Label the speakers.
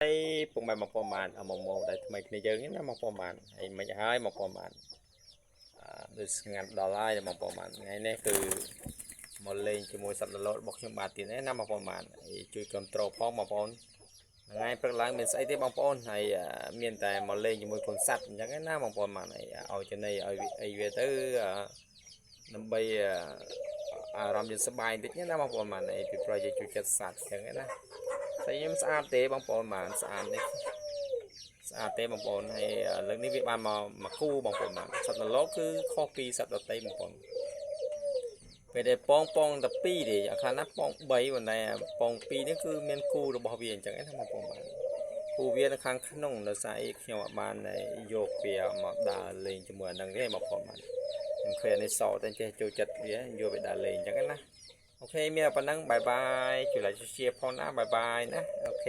Speaker 1: ហើយពុកម៉ែបងប្អូនបានអមមកដែលថ្មីគ្នាយើងណាបងប្អូនបានហើយមិនហើយបងប្អូនបានអឺដូចស្ងាត់ដល់ហើយបងប្អូនបានថ្ងៃនេះគឺមកលេងជាមួយសត្វលលរបស់ខ្ញុំបាទទៀតណាបងប្អូនបានហើយជួយគ្រប់គ្រងផងបងប្អូនថ្ងៃព្រឹកឡើងមានស្អីទេបងប្អូនហើយមានតែមកលេងជាមួយកូនសត្វអញ្ចឹងណាបងប្អូនបានហើយឲ្យចំណីឲ្យអីវាទៅដើម្បីអារម្មណ៍យើងសប្បាយបន្តិចណាបងប្អូនបានហើយពីព្រោះយើងជួយចិត្តសត្វអញ្ចឹងណា តែខ្ញុំស្អាតទេបងប្អូនបានស្អាតនេះស្អាតទេបងប្អូនហើយលើកនេះវាបានមកមកគូបងប្អូនបានសត្វនលោកគឺខុសពីសត្វដតីបងប្អូនពេលដែលពងពងតែ2ទេអាខ្លះណាពង3ប៉ុន្តែពង2នេះគឺមានគូរបស់វាអញ្ចឹងណាបងប្អូនបានគូវានៅខាងក្នុងដោយសារអីខ្ញុំអត់បានយកវាមកដើរលេងជាមួយអានឹងទេបងប្អូនបានខ្ញុំឃើញអានេះសតែចេះចូលចិត្តវាយកវាដើរលេងអញ្ចឹងណា OK មានតែប៉ុណ្ណឹង bye bye ជួយ like share ផងណា bye bye ណា OK.